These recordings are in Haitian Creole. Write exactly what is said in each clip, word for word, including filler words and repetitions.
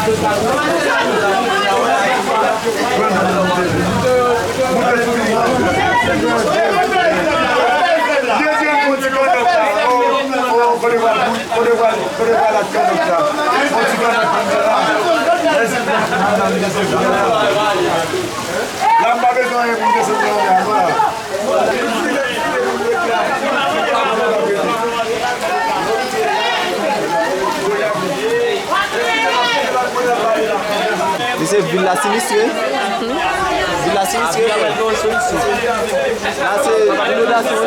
La m pa bezwen anyen pou m desann nan la. Mesye, vil la sinistre. Vil la sinistre. La se inondasyon.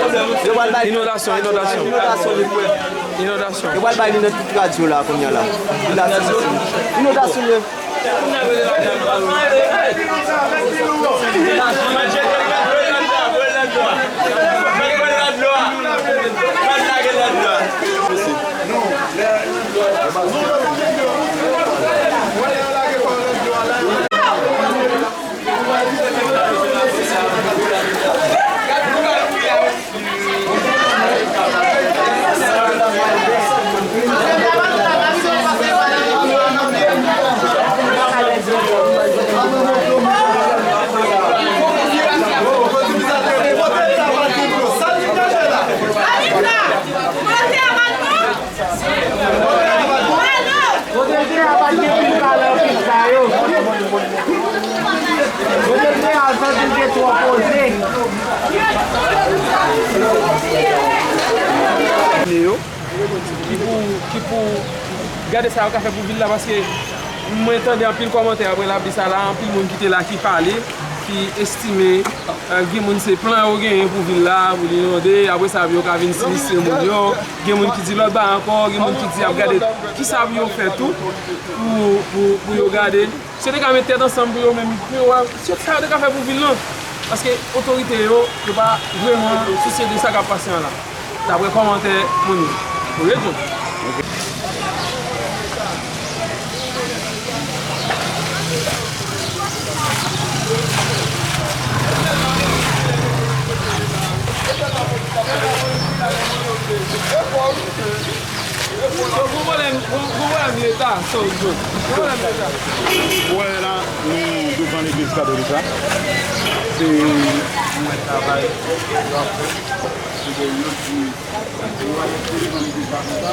Yo pral bay inondasyon, inondasyon. Inondasyon li kwè. Inondasyon. Yo pral bay li nan tout radyo la kounye a la. Vil la sinistre. Inondasyon li. Pwotèje a pa t gen pil valè, pil sa yo. Pwotèje a santi l te twò poze. Yo, ki pou, ki pou gade sa yo ka fè pou vil la, paske mwen tande anpil kòmantè apre l ap di sa la, anpil moun ki te la ki pale, ki estime, eh, gen moun se plan yo genyen pou vil la, pou li inonde, apre sa yo ka vin sinistre moun yo, gen moun ki di lòt bagay ankò, gen moun ki di y ap gade kisa pou yo fè tou pou, pou, pou yo gade. Si yo te ka met tèt ansanm pou yo menm, pou yo wè, si yo, sa yo te ka fè pou vil lan. Paske otorite yo, yo pa vrèman sousye de sa k ap pase an la. Daprè kòmantè moun yo. Oke, John? Gon pwoblèm, gon, gon pwoblèm leta, so, gon pwoblèm leta. Ou wè la, nou devan legliz katolik la. Se yon travay yo ap fè. Se de yo di, yo ap fè devan legliz la konsa.